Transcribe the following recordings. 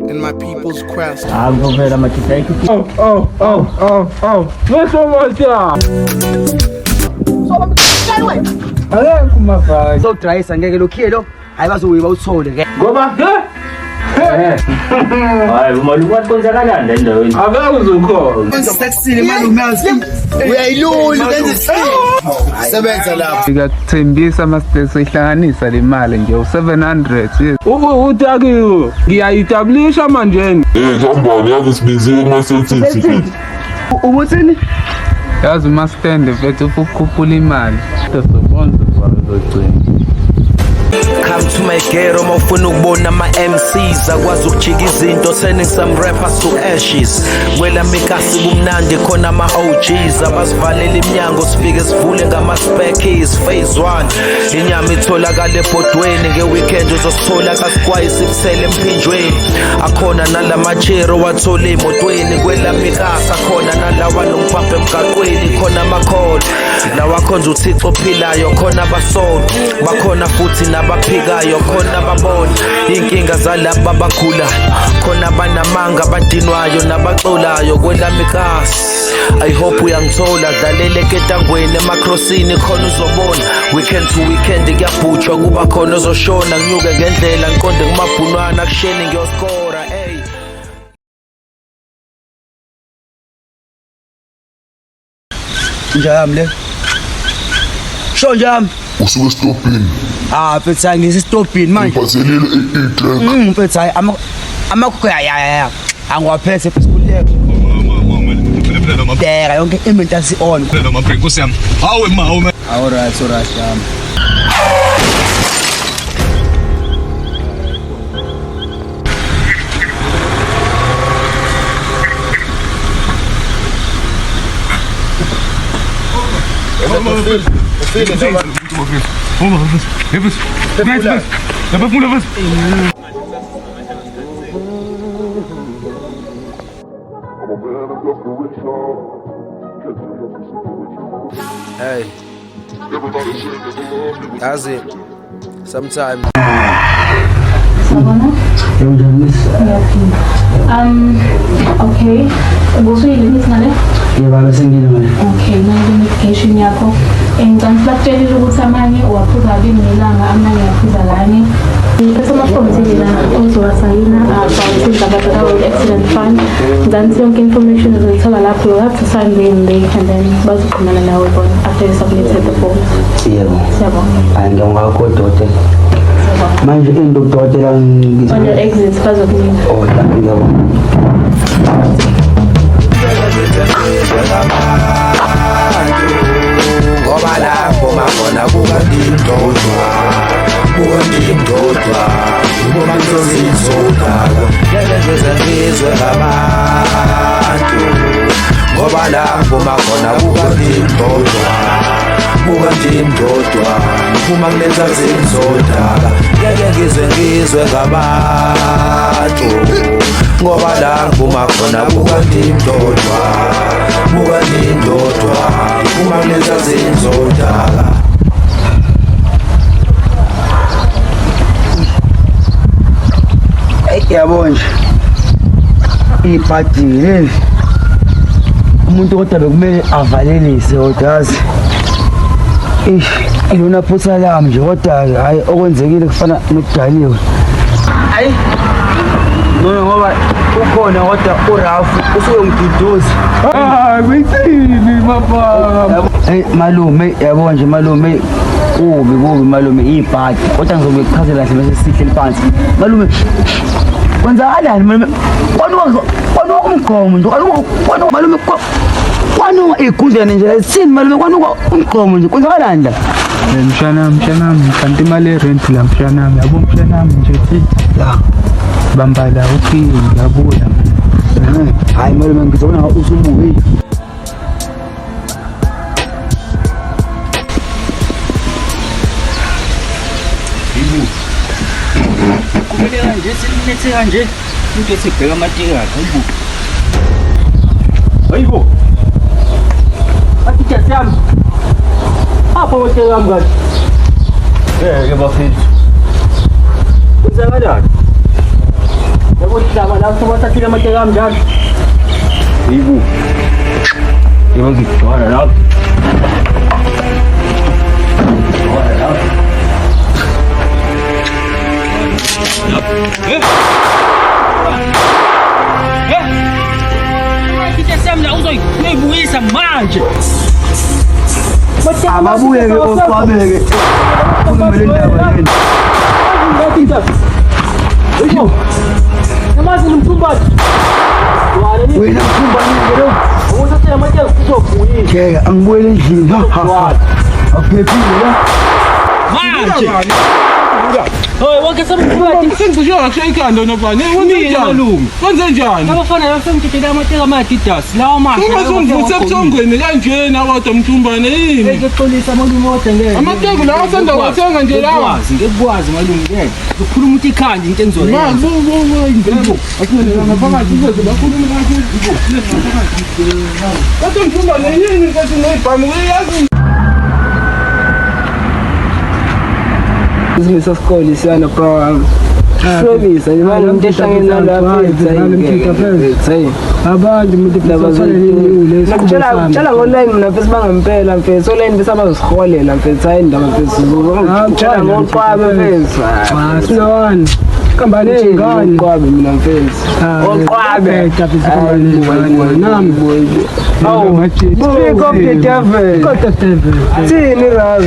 In my people's quest. Hayi ngivela madoda ayikho. Oh, oh, oh, oh, oh. Ngesomoya. Akekho mafaka. Uzowudrayisa ngeke lokhiye lo. Hayi bazowiba uthole ke. Ngoba he? Hayi umalume wathi kwenzakalani la endaweni? Akeke uzukhona. Seksile malume yazi. Uyayilula wenza sebenza lapho. Ngikuthembisa master soyihlanganisa le mali nje u700. Yes. Ubu utakiwe. Ngiyayitablisha manje. Hey, hambani yazi sibiziwe kuma-sensitive. Ubuthini? Yazi uma stand mfethu ukukhuphula imali. Sobona uzogcina. Come to my ghetto mawufuna ukubona ama-MCs akwazi ukujika izinto, turning some rappers to ashes. Kwelami ikasi kumnandi, khona ama-OGs abasivalela iminyango, sifike sivule ngama-spare keys. Phase 1 inyama itholakala ebhodweni, nge-weekend uzosithola kasikwayi sibuthele emphinjweni, akhona nalamachero wathola ey'motweni. Kwelami ikasi akhona nalawa nompampa emgaqweni, khona amakholo lawa khonza uThixo ophilayo, khona abasolo bakhona futhi nabaphikayo, khona babona iy'nkinga zalaba abakhulayo, khona abanamanga abadinwayo nabaxolayo. Kwelami ikasi I hope uyangithola, dlalele eketangweni emakrosini, khona uzobona weekend to weekend kuyabhutshwa, kuba khona ozoshona, nginyuke ngendlela ngiqonde kumabhunwana kusheni ngiyoskora, ey. Inja yami le. Sho nje yami. Usuke esitobhini. Ah mfethu hayi ngisesitobhini manje. Ngiphathelile i-track. Mfethu hayi ama amakhokho ya ya ya. Angiwaphethe mfethu kuleka. Bheka yonke imento on. Hawe ma, hawe. Alright, alright yami. Hey, that's it. Sometimes. Sawubona. Ngiyaphila. Okay. Ubusuyilungisa ngale? Yebo baba sengile manje. Okay, nayo medication yakho. Ngicela bakutshelile ukuthi amanye uwaphuza kabili ngelanga, amanye uwaphuza kanye. Ngiphethe ama-forms la ozowasayina about indaba zaka-Road Accident Fund. Then yonke information uzoyithola lapho. You have to sign in there and then bazoxhumana nawe bona after you submitted the forms. Yebo. Siyabonga. Hayi ngiyabonga kakhulu dokotela. Siyabonga. Manje into dokotela On your exit bazokunika. Oh, thank you ngiyabonga. Ngoba lapho makhona kukandindodwa, kukandindodwa, ngoba ngizozizodaka ngeke ngize ngizwe ngabantu, ngoba lapho makhona kukandindodwa, kukandindodwa, uma ngiletha zizodaka ngeke ngize ngizwe ngabantu, ngoba la ngivuma khona kukandindodwa, kukandindodwa, uma ngiletha zizodaka. Ey yabo nje. Ibhadile. Umuntu kodwa bekumele avalelise kodwa yazi. Ish, ilona phutha lami nje kodwa hayi okwenzekile kufana nokudaliwe. Hayi. Ngcono ngoba ukhona kodwa uRalph usuke ngiduduza. Ah, kuyithini mafaka? Hey malume, yabo nje malume, kubi kubi malume ibhadi. Kodwa ngizobe kuchazela kahle bese sihleli phansi. Malume, kwenzakalani malume? Kwanuka kwanuka umgqomo nje, kwanuka kwanuka malume kwanuka igundane nje sini malume, kwanuka umgqomo nje, kwenzakalani la? Mshana, mshana, kanti imali yerent la mshana, yabo mshana nje thi. La. Bamba la uthi ngiyabuya. Hayi malume ngizobona usubuye. Kumele kanje silethe kanje into esibheka amatikati hayibo. Hayibo. Athi yami. Apho wethe yami kanti. Ngeke bafethu. Kwenzakalani? Yabo hlaba la sobathathile amateki ami njalo. Yibo. Yebo ngigcwala lapho. Ngigcwala lapho. Uzoyibuyisa manje. Ababuye ke oqwabeke. Khulume le ndaba lena. Namazi mthumbathi. Wena mkhumbane ke lo. Uthathe amateki uzobuyisa. Ngeke angibuyele endlini. Ha ha ha. Akuphephile la. Manje. Hey, wonke sebemthumbathi. Sengicishe ngakushiya ikhanda nobani. Hey, wenze Mina, njani? malume. Wenze njani? Abafana basengitshela amateki ama-Adidas lawa amahle. Ungazungivutha ebuthongweni kanjena kodwa mthumbane yini? Ngeke malume kodwa ngeke. Amateki lawa asanda kuwathenga nje lawa. Ngekwazi, ngekwazi malume ngeke. Ukhuluma ukuthi ikhanda into engizoyenza. Ngaphakathi uzoze bakhulume kakhulu. Kodwa mthumbane yini nkosi ngeyibhamu uyazi Isimisa sikole siyana bro wami. Shobisa nje manje umuntu ehlangene nalapha ethu. Abantu umuntu Ngikutshela tshela ngo-online mina mfethu bangempela mfethu online bese abazosiholela mfethu hayi indaba mfethu ngikutshela ngoqwabe mfethu. Sinawani. Kambani ngani? Oqwabe mina mfethu. Oqwabe. Nami. Awu, speak of the devil. God of devil. Thini Raz?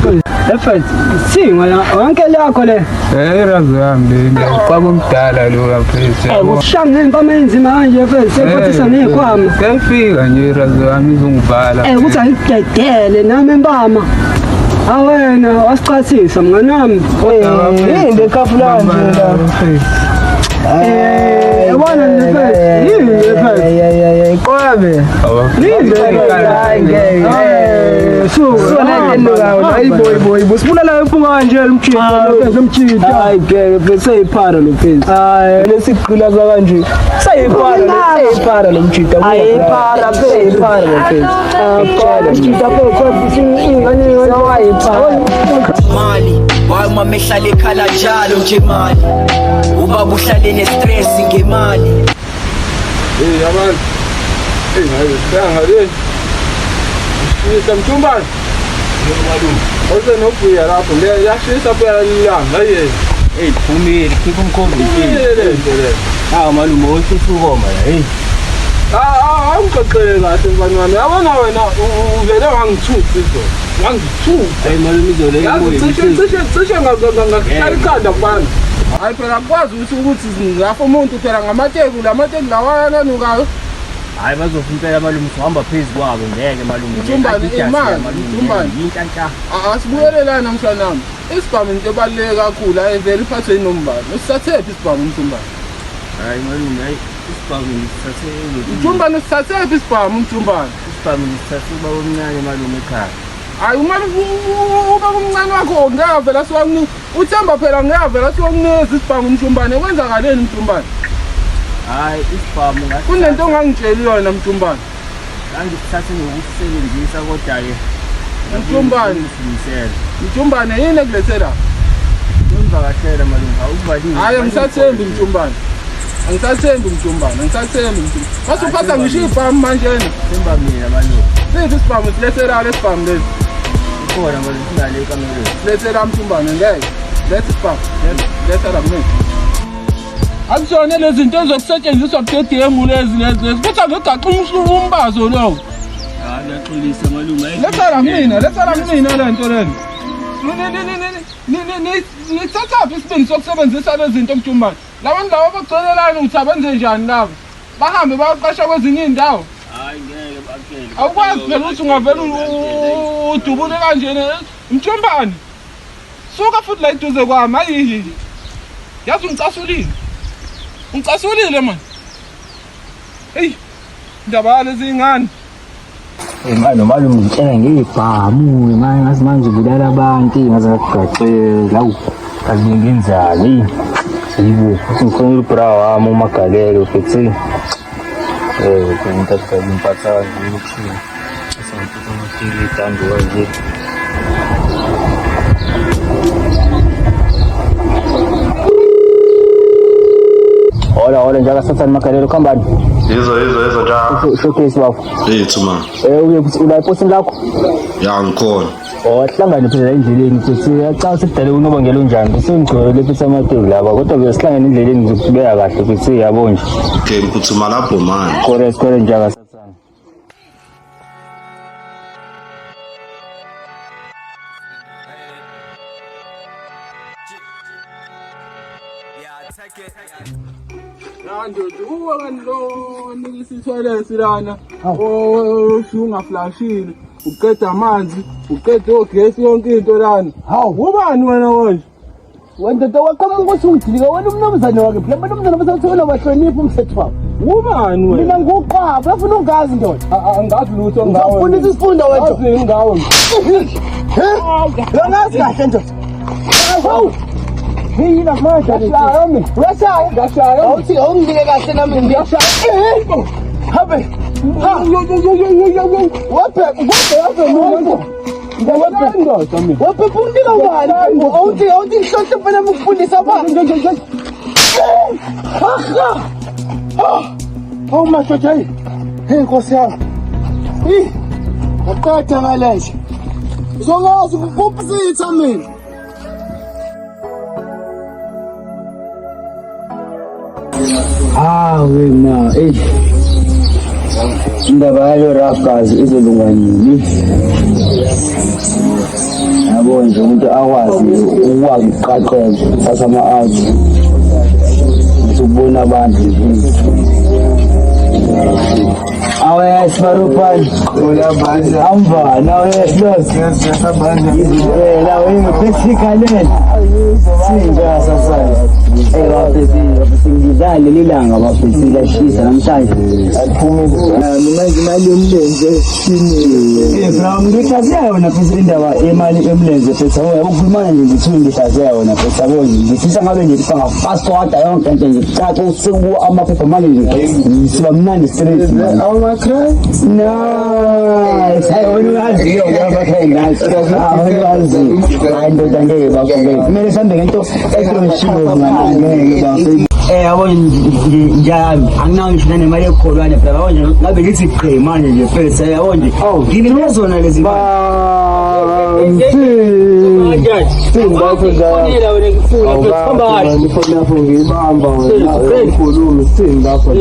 Thini? Effort. Singwa yonke lakho le. Eh irazo yami le ngiqaba omdala lo mfethu. Ushaya nempama enzima kanje mfethu sephathisa nezikhwama. Seyifika nje irazo yami izongivala. Eh ukuthi ayidedele nami empama. Awena wasichathisa mngani wami. Yini lekhafula kanje la? Eh yabona nje mfethu. Yini le mfethu? Qobe. Yini Hayi ngeke. Suka. Suka le nto kawo. Hayi boy boy. Busibulala impunga kanje lo mjita. Mfethu umjita. Hayi ngeke mfethu seyiphara lo mfethu. Hayi Lesigqila kanje. Seyiphara lo seyiphara lo mjita. Ayiphara, seyiphara lo mfethu. Phara umjita mfethu ingane Sewayiphara. Mali waye mama ehlale ekhala njalo nje mali ubaba uhlale ne-stress ngemali. Hey abantu. Hey hayi sanga le. Shisa mthumbane. Malume. Ose nobuya lapho le yashisa phela ilanga hayi. Hey, phumile, khipha umkhombi. Phumile le nto le. Hawu malume, usukoma la. Hey. Ah, awungixoxele kahle mfana wami. Yabona wena uvele wangithusa izolo. Wangithusa. Hey malume izolo Yazi cishe cishe cishe ngakuhlala ikhanda kubani. Hayi phela akwazi ukuthi ukuthi ngafa umuntu phela ngamateku lamateku lawa ananukayo. Hayi bazofa impela malume uhamba phezu kwabo ngeke malume. Mthumbane imali, mthumbane. Yinhlanhla. Asibuyelelana mshana wami. Isibhamu into ebaluleke kakhulu ayivele iphathwe inombani. Usithathephi isibhamu mthumbane? Hayi malume, hayi isibhamu ngisithathe Mthumbane usithathephi isibhamu mthumbane? Isibhamu ngisithathe ubaba omncane malume ekhaya. Hayi uma ubaba omncane wakho ngeke vele siwakunika. Uthemba phela ngeke vele siwakunikeza isibhamu mthumbane. Kwenzakaleni mthumbane? Hayi isibhamu ngathi Kunento ongangitsheli yona mthumbane. ngangisithathe ngokusebenzisa kodwa ke Mthumbane. ngisimisela. Mthumbane yini ekulethe la? Ngivakashela malume, awuvalile. Hayi angisathembi mthumbane. Angisathembi mthumbane, angisathembi mthumbane. Mase uphatha ngisho ibhamu manje yena. Themba mina malume. Siphi isibhamu silethela lesibhamu lesi. Ikhona malume singale ekamereni. Silethela mthumbane ngeke. Letha isibhamu. Letha la kumina. Akusona lezi zinto ezokusetshenziswa budedengu lezi lezi lezi. Kuthi angigaxa umbazo lowo. Hayi ngiyaxolisa malume. Hayi, Letha la kumina, letha la kumina le nto lena. Nithathaphi isibindi sokusebenzisa lezi zinto mthumbane? Labantu laba abagcelelana ukuthi abenze njani laba? Bahambe bayoqasha kwezinye iy'ndawo. Hayi ngeke bakele. Awukwazi phela ukuthi ungavele udubule kanjena. Mthumbane. Suka futhi la eduze kwami ayi. Yazi ungicasulile. Ungicasulile man. Hey. Indaba yalezi ingane. Manje malume ngitshela ngebhamu manje ngathi manje ubulala abantu ngaze ngakugaxela awu kazi ngenzani yibo ngifonela ubra wami umagalelo mfethu eh into impatha kanje lokushini sengiphethe amatikiti ando kanje. Awole njaka sathane magalelo khambani. Yizo yizo yizo njalo. Showcase bafo. Yethu ma. Eh uye ula eposini lakho. Ya ngikhona. Oh hlangane phela endleleni futhi yaca sikudale unobangela unjani bese ngigcwele futhi amateki laba kodwa ke sihlangene endleleni ngizokubeka kahle futhi yabo nje. Okay ngiphuthuma lapho manje. Kore sikore njaka sathane. Ndoda uwe kanti lo onikisa ithoyilethi lana oshiya ungaflashile uqeda amanzi uqeda ogesi yonke into lana. Hawu ubani wena konje? Wendoda waqhamuka ukuthi ungidilika wena umnumzane wakhe phela abanumzane basathola bahlonipha umthetho wabo. Ubani wena? Mina nguqaba ufuna ungazi ndoda. Angazi lutho ngawe. Ngizofundisa isifundo wena. Ngazi ngawe. Lo ngazi kahle ndoda. Hawu. Yini amandla Ngashaya mina. Uyashaya? Ngashaya. Awuthi awungilike kahle nami ngiyashaya. Habe. Ha. Waphe, waphe, waphe muntu. Ngiyashaya ndoda mina. Waphe unika ubani? Awuthi awuthi ngihlohle mfana ukufundisa ba. Aha. Awu madoda hayi. Hey Nkosi yami. Ih. Ngaqeda ngale nje. Uzongazi ukupsitha mina. Ah wena, eh. Indaba yalo rafkazi izolunga nini? Yabo nje umuntu akwazi ukwazi ukuqaqeka uthatha ama-out ukubona abantu nje. Awe sibarupani. Amva, awe los. Izibela we phesikalele. Sinja sasana. Eh bafisi, bafisi ngidlale lilanga bafisi lashisa namhlanje. Mina imali yomlenze Eh bro, ngihlaziya yona futhi indaba yemali emlenze futhi yabo ukukhuluma nje ngithu ngihlaziya yona futhi yabo ngifisa ngabe nje ngifaka fast order yonke into nje caca usuku amaphepha manje nje siba mnandi straight. Awumakray? Nice. Hey, wena uyaziyo ngiyabakhe nice. Ah, wena uyaziyo. Hayi ndoda ngeke bafike. Kumele sihambe ngento eqoshiwe mngani ngeke bafike. Eh yabo njalo anginawo ngisho nanemali ekholwane phela yabo nje ngabe ngithi qhe manje nje first yabo nje. Ngine zona lezi Singakho njalo. Ifoni yakho ngiyibamba wena. Ukhulume sithini lapho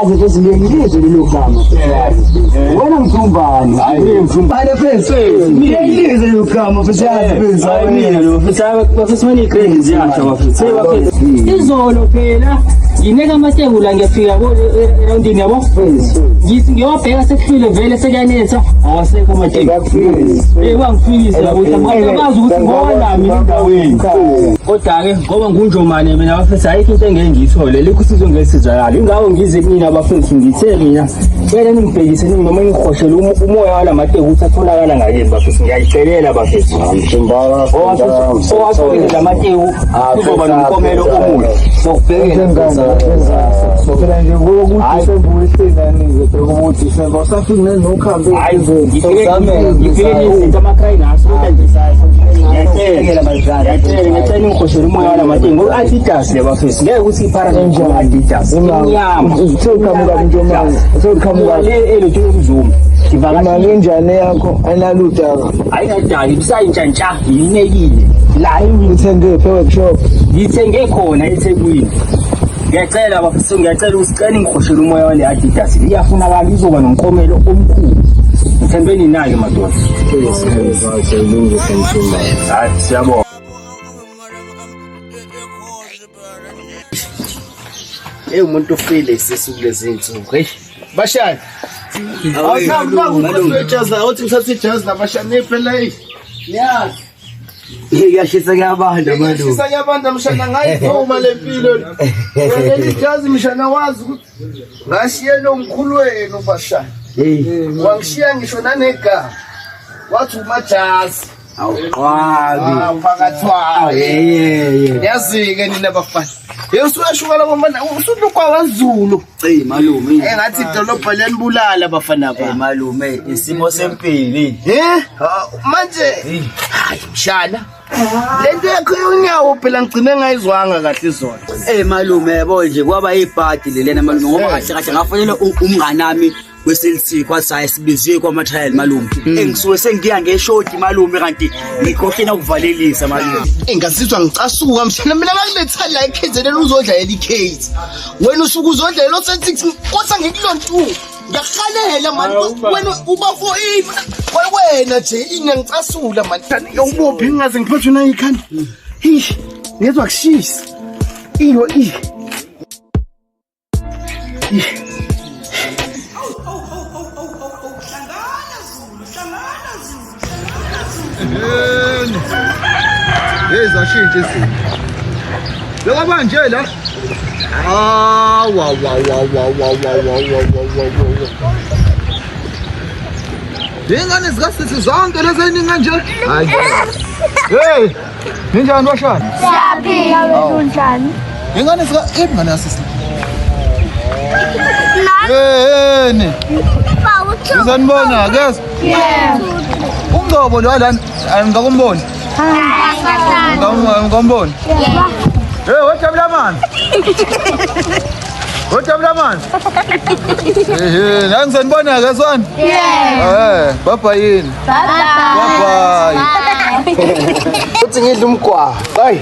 Aze futhi ngiyelizwe lelo gama. Wena mthumbane. Hayi mthumbane first. Ngiyelizwe lelo gama futhi yazi first. Izolo phela ngineka amateku la ngiyafika erondini yabo ngithi ngiyobheka sekuhlwile vele sekuyanetha awasekho amateku eh wangifikisa ukuthi abazi ukuthi ngona mina endaweni kodwa-ke ngoba ngunjomane mina bafethu ayikho into engeke ngiyithole likho usizo ngesizakalo ingakho ngize mina bafethu ngithe mina cela ningibhekise noma ningihoshele umoya wala mateku ukuthi atholakala ngakini bafethu ngiyayicelela bafethu owatholile la mateku kuzoba nomkomelo omuhle sokubhekela Phela nje ngokuthi Disemba uhlezi ukuthi Disemba usafiki nenokhambi. Hayi ngifike nezinto amakhrayi naso kodwa nje ngiyacela ngiyacela ngiyacela ningihoshele umoya wala mateku ngoba Adidas le bafethu ngeke ukuthi iphara Adidas imnyama Sewuqhamuka njengoba sewuqhamuka le elothu yomzumba imali enjani yakho ayinalutho. Ayinadali bisayintshantsha yinekile la Uthenge phe workshop. ngithenge khona eThekwini ngiyacela bafethu ngiyacela ukuthi cela ngihoshele umoya wale Adidas iyafunakala izoba nomkomelo omkhulu ngithembe ninayo madoda hayi siyabonga Hey umuntu ufile isisu kulezi insuku. Hey. Bashani. Awuthi ijazi awuthi ngithathe ijazi labashani phela hey. Niyazi. Kuyashisa kuyabanda malume. Shisa kuyabanda mshana ngayivuma le mpilo. Leli jazi mshana wazi ukuthi ngashiye lo mkhulu wenu bashani. Hey. Wangishiya ngisho nanegama. Wathi umajazi. Awuqwabi. Phakathi wayo. Yeyeye. Yazi-ke nina bafana. Hey usuyashuka labo mfana usulukwa kwaZulu. Hey malume. Engathi idolobha liyanibulala bafana ba. Hey malume, isimo sempilo. Eh? Manje hayi mshana. Lento yakho yonyawo phela ngigcine ngayizwanga kahle izolo. Eh malume yabo nje kwaba ibhadi lelena malume ngoba kahle kahle ngafonela umngani wami weSLC kwathi hayi sibiziwe kwama trial malume. Engisuke sengiya ngeshoti malume kanti ngikhohlena ukuvalelisa malume. Engasizwa ngicasuka mshana mina ngakuletha la eKZN uzodlalela iCase. Wena usuke uzodlalela o-Celtics kodwa ngikulontu. Ngiyakuhalela mani wena ubafo ini wena nje ini ngicasula mani. Ubophi ngingaze ngiphethwe nayikhanda. Hish ngezwa kushisa. Iyo i. Hey zashintsha izinto. Lokho manje la. Ah wa wa wa wa wa wa wa wa wa wa. Ingane zikasisi zonke lezi eziningi kanje. Hayi. Hey, ninjani bashana? Siyaphila wena unjani? Ingane zika ingane yasisi. Hey, ni. Ngizanibona ke. Yeah. Umngcobo lo lana angikakumboni. Ngikakumboni. Yeah. Hey, wajabula manje. Wajabula manje. Eh, eh, ngizanibona ke swana. Yeah. Eh, bye bye yini. Bye bye. Bye. Uthi ngidla umgwa. Hayi.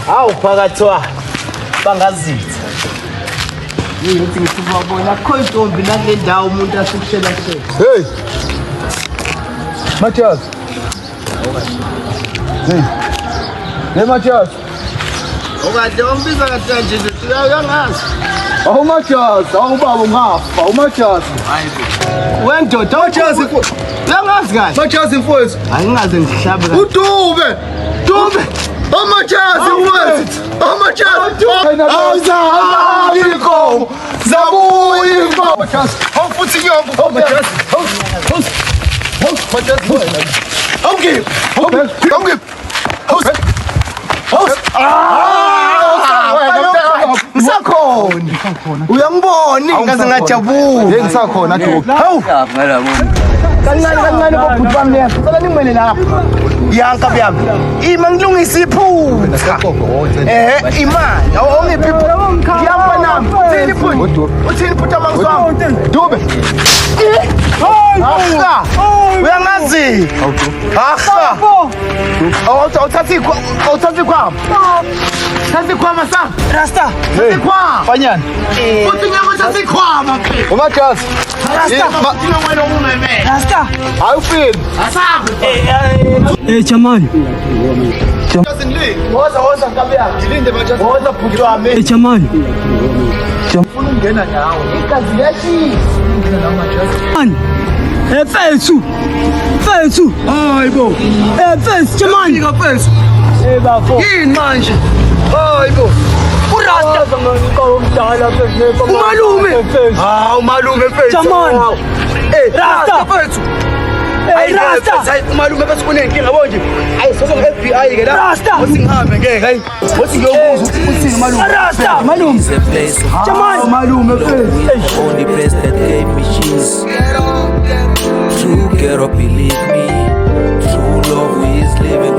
Hawu phakathi wa. Bangazitha. Ngithi ngithi babona akho intombi nakule ndawo umuntu asukushela shela. Hey. Matthias. Hey. Hey Matthias. Okade wambiza kahle kanje nje uyangazi. Awu Matthias, awu baba ungafa, awu Matthias. Wendoda Matthias, uyangazi kahle. Matthias mfowethu. Angingaze ngihlabe kahle. Udube. Dube. Oh Matthias mfowethu. Oh Matthias. Awuzabi inkomo. Zabuya inkomo. Matthias, awu futhi inyongo. Oh Matthias. Awu. Awu Matthias. Awungiphi. Awungiphi. Awu. Awu. Ah! Ngisakhona. Uyangibona ngaze ngajabula. Hey ngisakhona Dube. Hawu. Kancane kancane bobhuti bami leya. Cela ningimele lapha. Yanka byami. Ima ngilungisa iphutha. Eh imali. Awungiphi iphutha. Ngiyamba nami. Uthini iphutha? Uthini iphutha mangizwami? Dube. Aha. Uyangazi. Aha. Awuthathi awuthathi ikhwama. Thatha ikhwama sa. Rasta. Thatha ikhwama. Fanyana. Futhi nyama thatha ikhwama. Umatthias. Rasta. Rasta. Hayi ufile. Asabe. Eh chamani. Woza woza nkabi yami. Ngilinde Matthias. Woza bhuti wami. Eh chamani. Ufuna ukungena nawe. Igazi liyashisa. Ungena nawe Matthias. Man. Eh fethu. Fethu. Hayibo. Eh fethu chamani. Fika fethu. Eh bafo. Yini manje? Hayibo. Urasta. Umalume. Hawu malume fethu. Chamani. Eh Rasta. fethu. Eh Rasta. Hayi umalume bese kunenkinga yabo nje. Hayi sozo nge-FBI ke la. Rasta. Uthi ngihambe ngeke hayi. Uthi ngiyobuza ukuthi uthini malume. Rasta. Malume. The place of Chamani. Malume fethu. the only place that gave me cheese. True girl, believe me. True love is living.